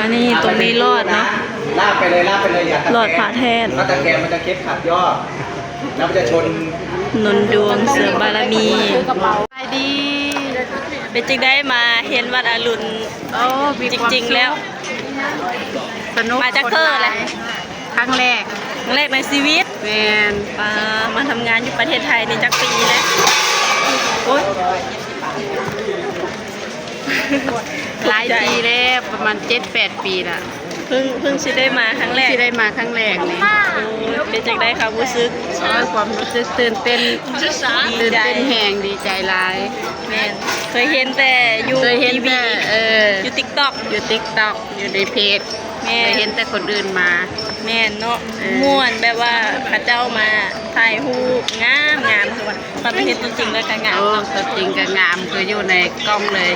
ອັນນີ້ຕົງນີ້ລອດເນາະ ລາບໄປເລີຍ ລາບໄປເລີຍ ຢ່າຕະແຄງ ລອດພະແທ່ນ ຖ້າຕະແຄງມັນຈະເຈັບຂັດຍອດ ແລ້ວມັນຈະຊົນ ໜູນດວງເສີມບາລະມີ. ສະບາຍດີ ເປັນຈັ່ງໃດມາເຫັນວັດອາລຸນ? ໂອ້ ມີຄວາມສຸກ ຈິງໆແລ້ວ ສະໜຸກ ມາຈັກເທື່ອແລ້ວ? ຄັ້ງແລກ ຄັ້ງແລກໃນຊີວິດ. ແມ່ນ ປາ ມາທຳງານຢູ່ປະເທດໄທນີ້ຈັກປີແລ້ວ? ໂອ້ຍ ຫຼາຍປີແລ້ວ ປະມານເຈັດແປດປີລະ. ເພິ່ງ ເພິ່ງຊິໄດ້ມາຄັ້ງແລກ ຊິໄດ້ມາຄັ້ງແລກນີ້. ໂອ້ຍ ເປັນຈັ່ງໃດຄະ ຮູ້ສຶກ? ໂອ້ຍ ຄວາມຮູ້ສຶກຕື່ນເຕັ້ນ ຕື່ນເຕັ້ນແຮງ ດີໃຈຫຼາຍ. ແມ່ນ ເຄີຍເຫັນແຕ່ຢູ່ ເຄີຍເຫັນແຕ່ ທີວີ ເອີ ຢູ່ຕິກຕັອກ ຢູ່ຕິກຕັອກ ຢູ່ໃນເພຈ. ແມ່ນ ເຄີຍເຫັນແຕ່ຄົນອື່ນມາ. ແມ່ນເນາະ ເອີ ມ່ວນ ແບບວ່າເຂົາເຈົ້າມາຖ່າຍຮູບງາມໆ ຄືວ່າ ພາໄປເຫັນຕົວຈິງແລ້ວກະງາມເນາະ. ໂອ້ ຕົວຈິງກະງາມ ຄືຢູ່ໃນກ້ອງເລີຍ.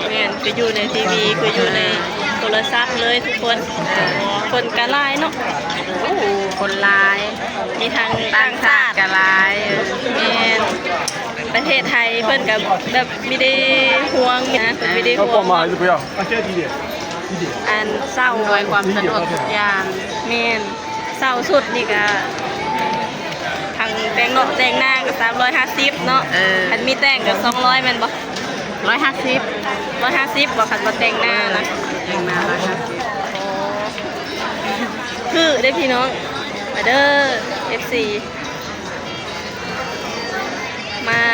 ແມ່ນ ຄືຢູ່ໃນທີວີ ຄືຢູ່ໃນ ເອີ ໂທລະສັບເລີຍທຸກຄົນ. ເອີ ຄົນກະຫຼາຍເນາະ. ໂອ້ ຄົນຫຼາຍ ມີທັງຕ່າງຊາດ ຕ່າງຊາດກະຫຼາຍ. ເອີ ແມ່ນ ປະເທດໄທເພິ່ນກະແບບມີໄດ້ຫ່ວງນະ ເພິ່ນມີໄດ້ຫ່ວງ ອັນເຊົ່າ ອຳນວຍຄວາມສະດວກທຸກຢ່າງ. ແມ່ນ ເຊົ່າຊຸດນີ້ກະ ທັງແຕ່ງໜ້າແຕ່ງໜ້າກະສາມຮ້ອຍຫ້າສິບເນາະ. ເອີ ຄັນມີແຕ່ງກະສອງຮ້ອຍແມ່ນບໍ່? ຮ້ອຍຫ້າສິບ ຮ້ອຍຫ້າສິບບໍ່ ຄັນບໍ່ແຕ່ງໜ້ານະ? ແຕ່ງໜ້າຮ້ອຍຫ້າສິບ. ໂອ້ ຄືເດ້ພີ່ນ້ອງ ມາເດີ ເອັຟຊີ ມາ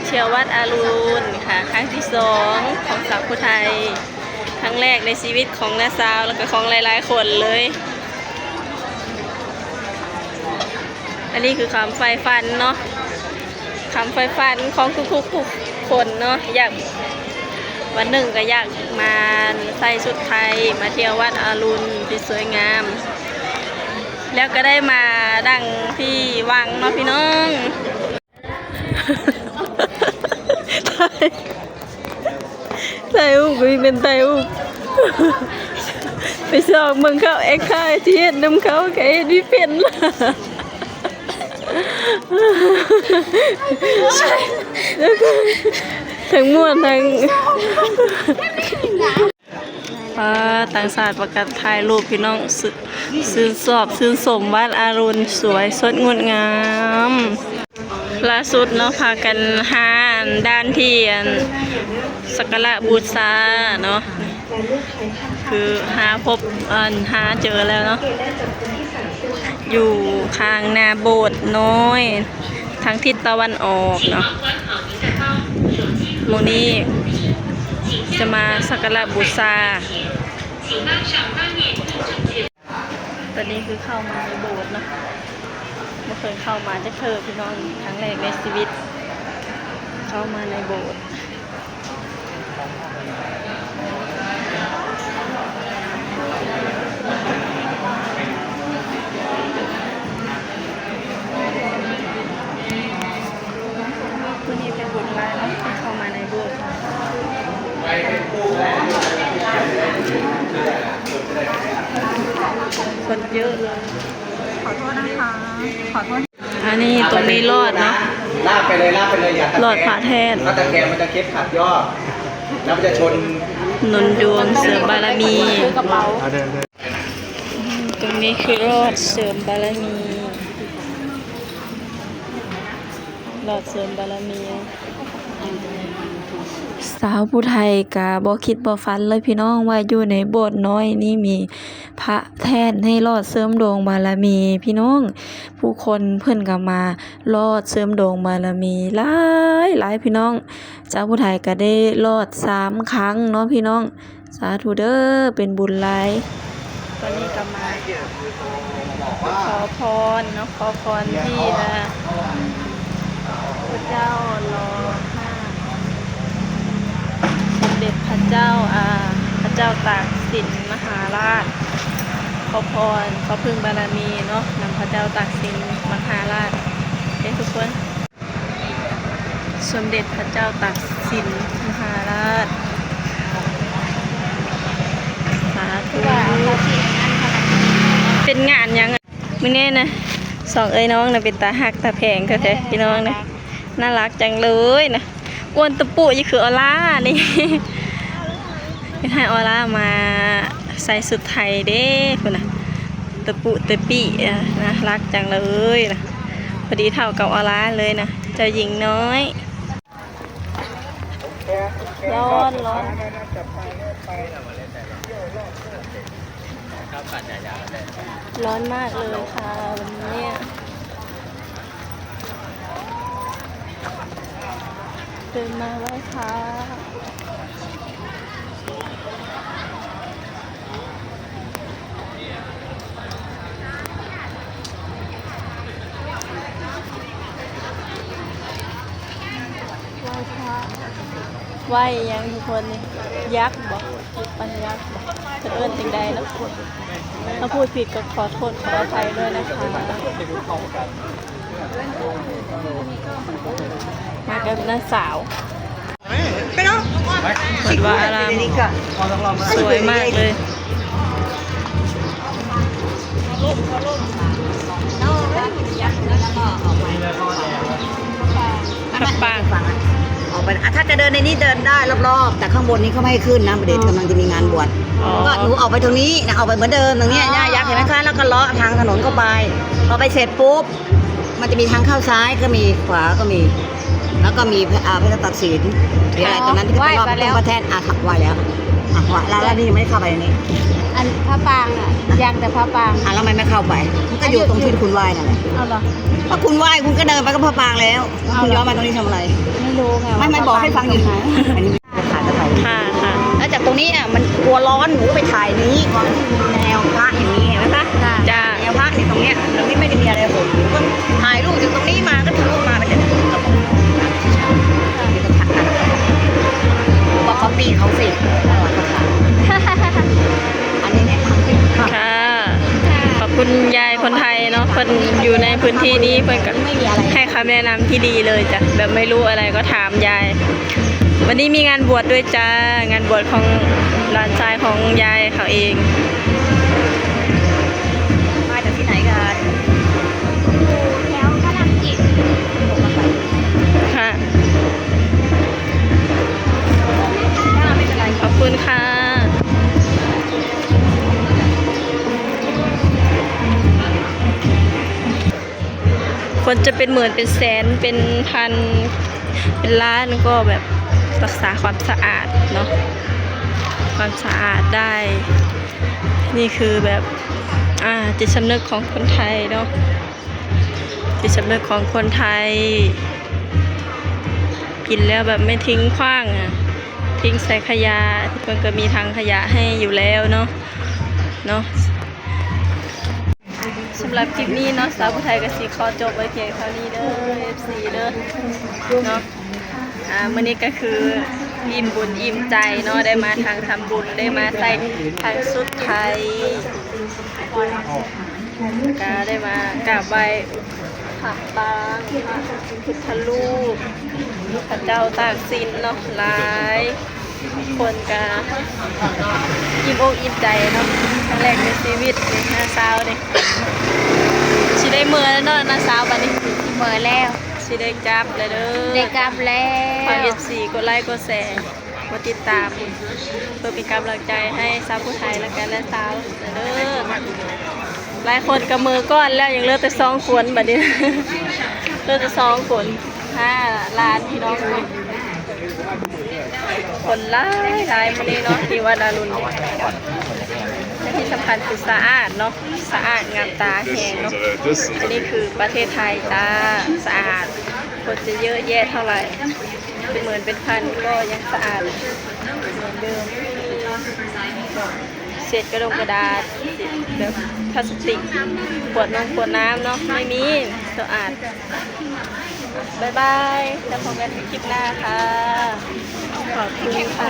ທ່ຽວວັດອາລຸນຄ່ະ ຄັ້ງທີສອງຂອງສາວຜູ້ໄທ. ຄັ້ງແລກໃນຊີວິດຂອງນ້າສາວ ແລ້ວກະຂອງຫຼາຍໆຄົນເລີຍ. ອັນນີ້ຄືຄວາມໃຝ່ຝັນເນາະ ຄວາມໃຝ່ຝັນຂອງທຸກໆຄົນເນາະ ຢາກ ວັນໜຶ່ງກະຢາກມາໃສ່ຊຸດໄທ ມາທ່ຽວວັດອາລຸນທີ່ສວຍງາມ ແລ້ວກະໄດ້ມາດັ່ງທີ່ຫວັງເນາະພີ່ນ້ອງ. ຖ່າຍ ຖ່າຍຮູບ ມີເປັນຖ່າຍຮູບ ໄປຊອກເບິ່ງເຂົາແອກທ່າທີ່ເຮັດນຳເຂົາ ກະເຮັດບໍ່ເປັນລະ ທັງມ່ວນທັງ ປາ ຕ່າງຊາດປະກາດຖ່າຍຮູບພີ່ນ້ອງ ຊື່ນ ຊື່ນຊອບ ຊື່ນຊົມວັດອາລຸນ ສວຍສົດງົດງາມ. ລ່າສຸດເນາະ ພາກັນຫາອັນ ດ່ານທີ່ອັນ ສັກກາລະບູຊາເນາະ ຄືຫາພົບ ອັນ ຫາເຈີແລ້ວເນາະ ຢູ່ຂ້າງໜ້າໂບດນ້ອຍ ທາງທິດຕາວັນອອກເນາະ. ມື້ນີ້ຈະມາສັກກາລະບູຊາ. ຕອນນີ້ຄືເຂົ້າມາໃນໂບດເນາະ ບໍ່ເຄີຍເຂົ້າມາຈັກເທື່ອພີ່ນ້ອງ ຄັ້ງແລກໃນຊີວິດ ເຂົ້າມາໃນໂບດ. ມື້ນີ້ເປັນບຸນຫຼາຍເນາະ ໄດ້ເຂົ້າມາໃນໂບດ ຄົນເຍີະເລີຍ. ຂໍໂທດນະຄະ ຂໍໂທດ. ອັນນີ້ຕົງນີ້ລອດເນາະ ລາບໄປເລີຍ ລາບໄປເລີຍ ຢ່າຕະແຄງ ລອດພະແທ່ນ ຖ້າຕະແຄງມັນຈະເຈັບຂັດຍອດ ແລ້ວມັນຈະຊົນ ໜູນດວງເສີມບາລະມີ. ຕົງນີ້ຄືລອດເສີມບາລະມີ ລອດເສີມບາລະມີ. ສາວຜູ້ໄທກະບໍ່ຄິດບໍ່ຝັນເລີຍພີ່ນ້ອງ ວ່າຢູ່ໃນໂບດນ້ອຍນີ້ມີພະແທ່ນໃຫ້ລອດເສີມດວງບາລະມີພີ່ນ້ອງ. ຜູ້ຄົນເພິ່ນກະມາລອດເສີມດວງບາລະມີຫຼາຍໆ ພີ່ນ້ອງ. ສາວຜູ້ໄທກະໄດ້ລອດສາມຄັ້ງເນາະພີ່ນ້ອງ. ສາທຸເດີ ເປັນບຸນຫຼາຍ. ຕອນນີ້ກະມາຂໍພອນເນາະ ຂໍພອນທີ່ ເອີ ພະເຈົ້າລໍຫ້າ ສົມເດັດພະເຈົ້າ ອາ ພະເຈົ້າຕາກສິນມະຫາລາດ. ຂໍພອນ ຂໍເພິ່ງບາລະມີເນາະ ນຳພະເຈົ້າຕາກສິນມະຫາລາດເດ້ທຸກຄົນ. ສົມເດັດພະເຈົ້າຕາກສິນມະຫາລາດ. ສາທຸ. ເປັນງານຫຍັງ? ມື້ນີ້ນະ ສອງເອື້ອຍນ້ອງນະ ເປັນຕາຮັກຕາແພງແທ້ໆ ພີ່ນ້ອງນະ. ໜ້າລັກຈັງເລີຍນະ. ອ້ວນຕະປຸຢູ່ຄືອອລານີ້. ເຮັດໃຫ້ອອລາມາ ໃສ່ຊຸດໄທເດ້ພຸ້ນນະ ຕະປຸຕະປິ ອາ ໜ້າຮັກຈັງເລີຍນະ ພໍດີເທົ່າກັບອອລາເລີຍນະ ເຈົ້າຍິງນ້ອຍ. ຮ້ອນ ຮ້ອນ ຮ້ອນມາກເລີຍຄ່ະ ວັນນີ້ເດີນມາໄຫວ້ພະ ໄຫວ້ພະ ໄຫວ້ຫຍັງທຸກຄົນນີ້ ຍັກບໍ? ປັນຍັກບໍ? ເພິ່ນເອີ້ນຈັ່ງໃດເນາະ? ຖ້າພູດຜິດກໍຂໍໂທດຂໍອະໄພດ້ວຍນະຄະ. ມາກັບນ້າສາວ. ວັດວາອາຣາມສວຍມາກເລີຍ ພະປາງ ອອກໄປ ອ່ะ ถ้าจะเดินในนี้เดินได้รอบๆ แต่ข้างบนนี้เขาไม่ให้ขึ้นนะ เดี๋ยวกำลังจะมีงานบวช อ๋อ ก็หนูออกไปตรงนี้นะ ออกไปเหมือนเดิมตรงเนี้ย อ๋อ หญ้ายักษ์เห็นไหมคะ แล้วก็เลาะทางถนนเข้าไป พอไปเสร็จปุ๊บ มันจะมีทางเข้าซ้ายก็มี ขวาก็มี แล้วก็มี อ่า พระเจ้าตากสิน มีอะไรตรงนั้นที่ไปรอบ ไหว้ไปแล้ว พระแท่น อ่ะ ไหว้แล้ว อ่ะ ไหว้แล้ว แล้วนี่ยังไม่ได้เข้าไปในนี้ อันพระปางน่ะ ยังแต่พระปาง อ่ะ แล้วทำไมไม่เข้าไป มันก็อยู่ตรงที่คุณไหว้นั่นแหละ เอาเหรอ ก็คุณไหว้ คุณก็เดินไปก็พระปางแล้ว แล้วคุณย้อนมาตรงนี้ทำอะไร ไม่รู้ไง ไม่ ไม่บอกให้ฟังอยู่ ว่าพระปางตรงไหน อันนี้ ค่ะ ค่ะ แล้วจากตรงนี้เนี่ยมันกลัวร้อน หนูก็ไปถ่ายนี้ ตรงที่มีแนวพระอย่างนี้ เห็นไหมคะ ค่ะ จ้ะ แนวพระเนี่ยตรงเนี้ย ตรงนี้ไม่ได้มีอะไร หนูก็ถ่ายรูปจากตรงนี้มา ก็ทะลุมา ไปถึงตรงนี้ ก็ทักกัน บอกก๊อปปี้เขาสิ อันนี้แนะนำ ค่ะ ขอบคุณยายคนไทยเนาะ เพิ่นอยู่ในพื้นที่นี้ เพิ่นก็ให้คำแนะนำที่ดีเลยจ้ะ แบบไม่รู้อะไรก็ถามยาย วันนี้มีงานบวชด้วยจ้า งานบวชของหลานชายของยายเขาเอง มาจากที่ไหนกัน อยู่แถวพระรามเจ็ด ค่ะ ขอบคุณค่ะ คนจะเป็นหมื่นเป็นแสนเป็นพันเป็นล้าน ก็แบบรักษาความสะอาดเนาะ ความสะอาดได้ นี่คือแบบ อ่า จิตสำนึกของคนไทยเนาะ จิตสำนึกของคนไทย กินแล้วแบบไม่ทิ้งขว้างอะ ทิ้งใส่ขยะ มันก็มีถังขยะให้อยู่แล้วเนาะ เนาะ สำหรับคลิปนี้เนาะ สาวผู้ไทยก็สิขอจบไว้เพียงเท่านี้เด้อ เอฟซี เด้อ เนาะ อ่า มื้อนี้ก็คืออิ่มบุญอิ่มใจเนาะ ได้มาทั้งทำบุญ ได้มาใส่ทั้งชุดไทย ก็ได้มากราบไหว้พระปาง พระพุทธรูป พระเจ้าตากสินเนาะ หลาย คนก็อิ่มอกอิ่มใจเนาะ ครั้งแรกในชีวิตนี่ น้าสาวนี่ สิได้เมือแล้วเนาะ น้าสาว บัดนี้ เมือแล้ว สิได้กลับแล้วเด้อ ได้กลับแล้ว ฝาก เอฟซี กดไลค์ กดแชร์ กดติดตาม เพื่อเป็นกำลังใจให้สาวผู้ไทย และก็น้าสาวเด้อ หลายคนก็เมือก่อนแล้ว ยังเหลือแต่สองคนบัดนี้ เหลือแต่สองคน ห้าล้านพี่น้อง คนหลายหลายมื้อนี้เนาะ ที่วัดอรุณ และที่สำคัญคือสะอาดเนาะ สะอาดงามตาแฮงเนาะ อันนี้คือประเทศไทยจ้า สะอาด คนจะเยอะแยะเท่าไหร่ เป็นหมื่นเป็นพันก็ยังสะอาดเหมือนเดิม เศษกระดงกระดาษ แบบพลาสติก ขวดนมขวดน้ำเนาะ ไม่มี สะอาด บ๊ายบาย แล้วพบกันคลิปหน้าค่ะ ขอบคุณค่ะ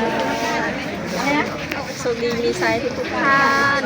โชคดีมีชัยทุกๆท่าน